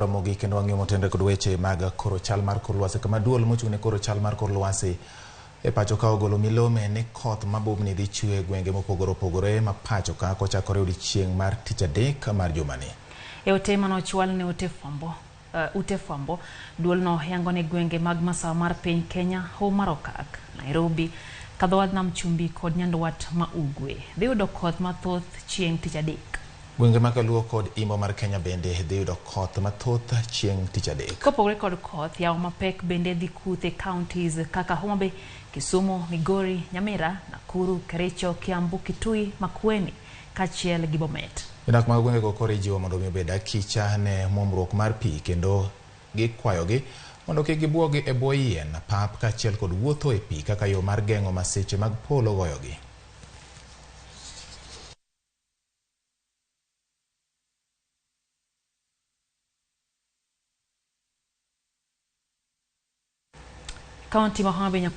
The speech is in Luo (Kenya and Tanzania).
Ramogi kendo wang'iyo motenore kod weche mag koro chal mar kor lwasi kama duol mochung' ne koro chal mar kor lwasi e pacho ka ogolo milome ni koth mabubni dhi chwe e gwenge mopogore opogore ma pacho ka kochakore odiechieng' mar tich adek mar jumani. E ote mane ochwal ne ute fwambo, duolno yango ni gwenge mag masawa mar piny Kenya, Hoho mar Okak, Nairobi, kadho nam chumbi kod nyandwat ma ugwe dhi yudo koth mathoth chieng' tich adek. Gwenge mag Luo kod Imbo mar Kenya bende dhi yudo koth mathoth chieng' tich adek. Kopogore kod koth, yamo mapek bende dhi kutho e counties kaka Homa Bay, Kisumu, Migori, Nyamira, Nakuru, Kericho, Kiambu, Kitui, Makueni kaachiel gi Bomet. Jodak mag gwengego koro ijiwo mondo mi obed akicha ne muomruok mar pi kendo gikwayogi mondo kik gibuogi e bwo yien, pap kaachiel kod wuotho e pi kaka yo mar geng'o masiche mag polo goyogi. Kaunti ma Homa Bay.